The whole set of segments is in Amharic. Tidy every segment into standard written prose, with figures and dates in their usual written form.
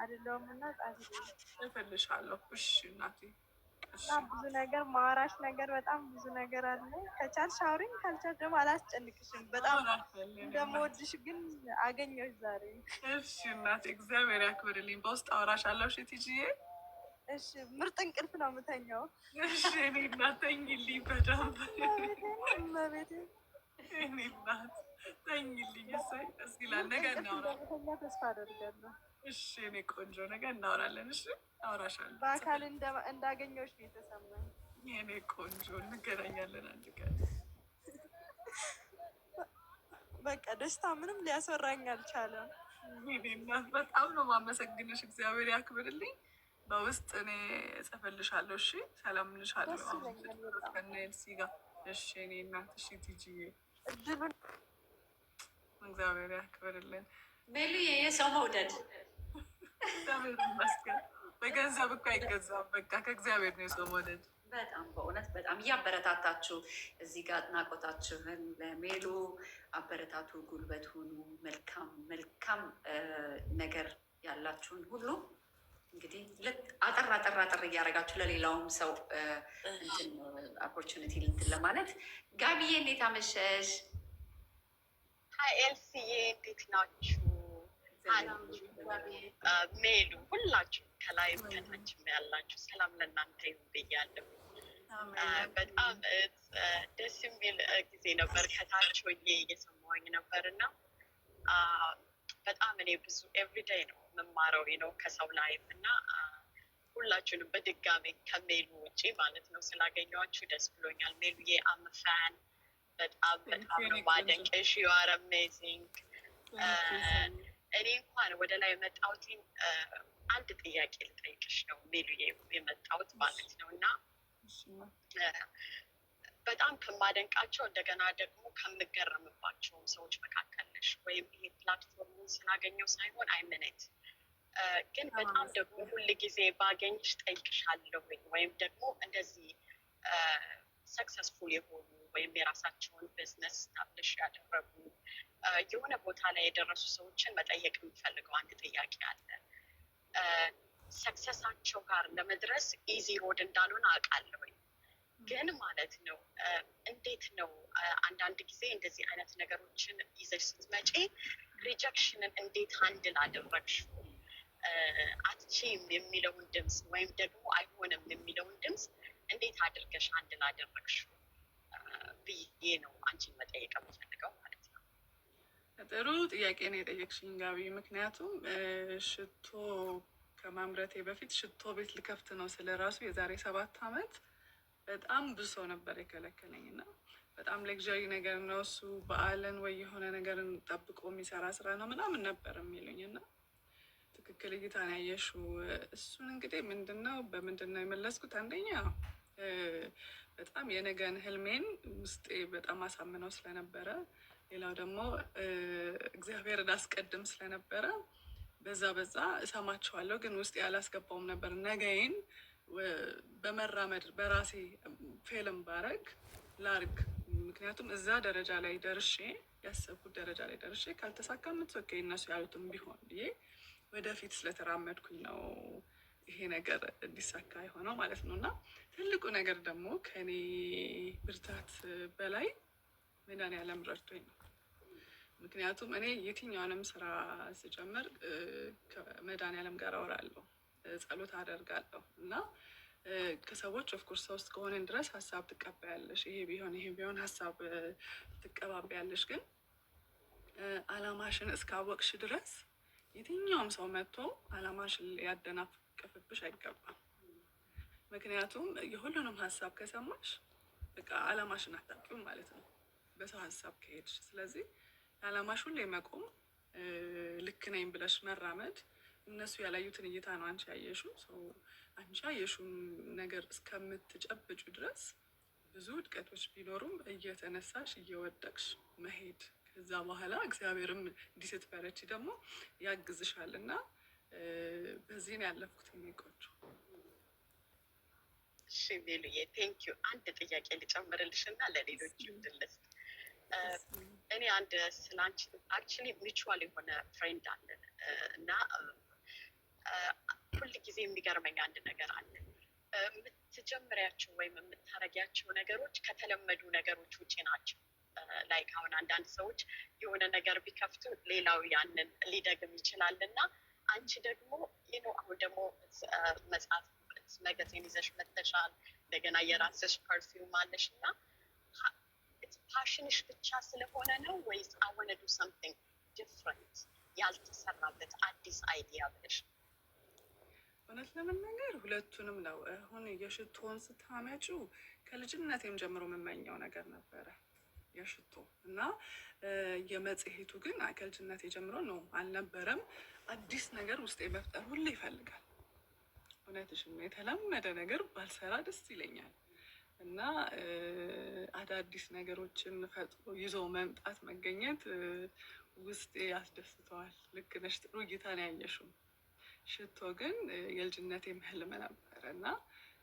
አይደለሁም እና ጻፊልኝ። እፈልሻለሁ። እሺ እናቴ። እሺ። እና ብዙ ነገር ማወራሽ ነገር በጣም ብዙ ነገር አለ። ከቻልሽ አውሪኝ፣ ካልቻልሽ ደግሞ አላስጨንቅሽም። በጣም እንደምወድሽ ግን አገኘሁሽ ዛሬ። እሺ እናቴ፣ እግዚአብሔር ያክብርልኝ። በውስጥ አወራሻለሁ። እሺ ቲጂዬ። እሺ፣ ምርጥ እንቅልፍ ነው የምተኛው። እሺ እኔ እናት፣ ተኝልኝ በደንብ። እመቤቴ። እኔ እናት፣ ተኝልኝ። እሰይ፣ ደስ ይላል። ምርጥ ነገ እንቅልፍ እናወራለን። እንደምተኛ ተስፋ አደርጋለሁ። እሺ እኔ ቆንጆ፣ ነገ እናወራለን። እሺ፣ አወራሻለሁ። በአካል እንዳገኘሁሽ ነው የተሰማኝ። የኔ ቆንጆ፣ እንገናኛለን አንድ ቀን። በቃ ደስታ ምንም ሊያስወራኝ አልቻለም። የኔ እናት፣ በጣም ነው የማመሰግንሽ። እግዚአብሔር ያክብርልኝ። በውስጥ እኔ እጽፍልሻለሁ። እሺ፣ ሰላም እልሻለሁ። ደስ ይለኛል በጣም። ከነ ኤልሲ ጋር። እሺ የኔ እናት። እሺ ቲጂዬ፣ እድሉን እግዚአብሔር ያክብርልን። ሜሉዬ፣ የሰው መውደድ። እግዚአብሔር ይመስገን። በገንዘብ እኮ አይገዛም። በቃ ከእግዚአብሔር ነው የሰው መውደድ። በጣም በእውነት በጣም እያበረታታችሁ እዚህ ጋር አድናቆታችሁን ለሜሉ አበረታቱ፣ ጉልበት ሁኑ። መልካም መልካም ነገር ያላችሁን ሁሉ እንግዲህ አጠር አጠር አጠር እያደረጋችሁ ለሌላውም ሰው እንትን opportunity እንትን ለማለት። ጋቢዬ፣ እንዴት አመሸሽ? Hi ኤልሲዬ፣ እንዴት ናችሁ? ሜሉ፣ ሁላችሁ ከላይም ከታችም ያላችሁ ሰላም ለእናንተ ይሁን ብያለሁ። በጣም ደስ የሚል ጊዜ ነበር። ከታች ሆኜ እየሰማሁኝ ነበር እና በጣም እኔ ብዙ everyday ነው የምማረው ነው ከሰው life እና ሁላችሁንም በድጋሚ ከሜሉ ውጪ ማለት ነው ስላገኘኋችሁ ደስ ብሎኛል። ሜሉዬ፣ I'm a fan። በጣም በጣም ነው ማደንቅሽ። You are amazing። እኔ እንኳን ወደ ላይ የመጣሁትኝ አንድ ጥያቄ ልጠይቅሽ ነው ሜሉዬ የመጣሁት ማለት ነው። እና በጣም ከማደንቃቸው እንደገና ደግሞ ከምገረምባቸውም ሰዎች መካከል ነሽ። ወይም ይሄ platform ኡን ስላገኘው ሳይሆን I mean it ግን በጣም ደግሞ ሁል ጊዜ ባገኝሽ ጠይቅሻለሁኝ። ወይም ደግሞ እንደዚህ successful የሆኑ ወይም የራሳቸውን business establish ያደረጉ የሆነ ቦታ ላይ የደረሱ ሰዎችን መጠየቅ የምፈልገው አንድ ጥያቄ አለ። Success ኣቸው ጋር ለመድረስ easy road እንዳልሆነ አውቃለሁኝ። ግን ማለት ነው እንዴት ነው አንዳንድ ጊዜ እንደዚህ አይነት ነገሮችን ይዘሽ ስትመጪ rejection ን እንዴት handle አደረግሽው? አትችይም የሚለውን ድምፅ ወይም ደግሞ አይሆንም የሚለውን ድምፅ እንዴት አድርገሽ handle አደረግሽው ብዬ ነው አንቺን መጠየቅ የምፈልገው ማለት ነው። ጥሩ ጥያቄ ነው የጠየቅሽኝ ጋቢ። ምክንያቱም ሽቶ ከማምረቴ በፊት ሽቶ ቤት ልከፍት ነው ስለ ራሱ የዛሬ 7 ዓመት በጣም ብዙ ሰው ነበር የከለከለኝ። እና በጣም luxury ነገር ነው እሱ፣ በዓልን ወይ የሆነ ነገርን ጠብቆ የሚሰራ ስራ ነው ምናምን ነበር የሚሉኝ። እና ትክክል እይታ ነው ያየሽው። እሱን እንግዲህ ምንድነው በምንድን ነው የመለስኩት? አንደኛ በጣም የነገን ህልሜን ውስጤ በጣም አሳምነው ስለነበረ፣ ሌላው ደግሞ እግዚአብሔርን አስቀድም ስለነበረ በዛ በዛ እሰማቸዋለሁ፣ ግን ውስጤ ያላስገባውም ነበር። ነገዬን በመራመድ በራሴ fail ም ባረግ ላርግ፣ ምክንያቱም እዛ ደረጃ ላይ ደርሼ፣ ያሰብኩት ደረጃ ላይ ደርሼ ካልተሳካ okay እነሱ ያሉትም ቢሆን ብዬ ወደፊት ስለተራመድኩኝ ነው ይሄ ነገር እንዲሳካ የሆነው ማለት ነው። እና ትልቁ ነገር ደግሞ ከኔ ብርታት በላይ መድኃኒዓለም ረድቶኝ ነው። ምክንያቱም እኔ የትኛውንም ስራ ስጀምር ከመድኃኒዓለም ጋር አወራለሁ፣ ጸሎት አደርጋለሁ። እና ከሰዎች of course ሰው እስከሆንን ድረስ ሀሳብ ትቀበያለሽ። ይሄ ቢሆን ይሄ ቢሆን ሀሳብ ትቀባበያለሽ። ግን አላማሽን እስካወቅሽ ድረስ የትኛውም ሰው መጥቶ አላማሽን ሊያደናቅፍብሽ አይገባም። ምክንያቱም የሁሉንም ሀሳብ ከሰማሽ በቃ አላማሽን አታውቂውም ማለት ነው፣ በሰው ሀሳብ ከሄድሽ። ስለዚህ ለአላማሽ ሁሌ መቆም፣ ልክ ነኝ ብለሽ መራመድ፣ እነሱ ያላዩትን እይታ ነው አንቺ ያየሽው። አንቺ ያየሽውን ነገር እስከምትጨብጩ ድረስ ብዙ ውድቀቶች ቢኖሩም እየተነሳሽ እየወደቅሽ መሄድ፣ ከዛ በኋላ እግዚአብሔርም እንዲህ ስትበረቺ ደግሞ ያግዝሻል። እና በዚህ ነው ያለፍኩት የሚቆጩ። እሺ ሜሉዬ፣ thank you። አንድ ጥያቄ ልጨምርልሽ እና ለሌሎች እድል ልስጥ። እኔ አንድ ስለ አንቺ actually mutual የሆነ friend አለን እና ጊዜ የሚገርመኝ አንድ ነገር አለ። የምትጀምሪያቸው ወይም የምታረጊያቸው ነገሮች ከተለመዱ ነገሮች ውጭ ናቸው። Like አሁን አንዳንድ ሰዎች የሆነ ነገር ቢከፍቱ ሌላው ያንን ሊደግም ይችላል። እና አንቺ ደግሞ አሁን ደግሞ መጽሐፍ magazine ይዘሽ መተሻል፣ እንደገና የራስሽ perfume አለሽ። እና passion ሽ ብቻ ስለሆነ ነው ወይስ I wanna do something different፣ ያልተሰራበት አዲስ idea ብለሽ? እውነት ለመናገር ሁለቱንም ነው። አሁን የሽቶን ስታመጪው ከልጅነቴም ጀምሮ የምመኘው ነገር ነበረ የሽቶ። እና የመጽሔቱ ግን ከልጅነቴ ጀምሮ ነው አልነበረም። አዲስ ነገር ውስጤ መፍጠር ሁሌ ይፈልጋል። እውነትሽን ነው። የተለመደ ነገር ባልሰራ ደስ ይለኛል። እና አዳዲስ ነገሮችን ፈጥሮ ይዞ መምጣት መገኘት ውስጤ ያስደስተዋል። ልክ ነሽ፣ ጥሩ እይታ ነው ያየሽው። ሽቶ ግን የልጅነቴም ህልም ነበረ። እና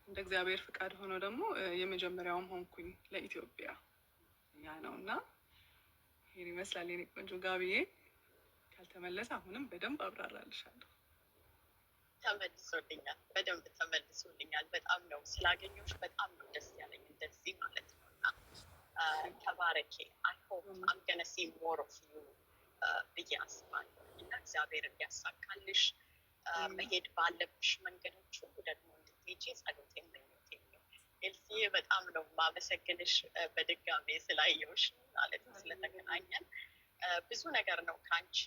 እንደ እግዚአብሔር ፍቃድ ሆኖ ደግሞ የመጀመሪያውም ሆንኩኝ ለኢትዮጵያ። ያ ነው። እና ይህን ይመስላል የኔ ቆንጆ ጋብዬ። ካልተመለሰ አሁንም በደንብ አብራራልሻለሁ። ተመልሶልኛል፣ በደንብ ተመልሶልኛል። በጣም ነው ስላገኘሁሽ በጣም ነው ደስ ያለኝ እንደዚህ ማለት ነው። እና ተባረኪ። I hope I'm gonna see more of you ብዬ አስባለሁ። እና እግዚአብሔር እንዲያሳካልሽ፣ መሄድ ባለብሽ መንገዶች ሁሉ ደግሞ እንድትሄጂ ጸሎቴም ምኞቴም ነው። ኤልሲዬ፣ በጣም ነው የማመሰግንሽ በድጋሜ ስላየሁሽ ማለት ነው፣ ስለተገናኘን። ብዙ ነገር ነው ከአንቺ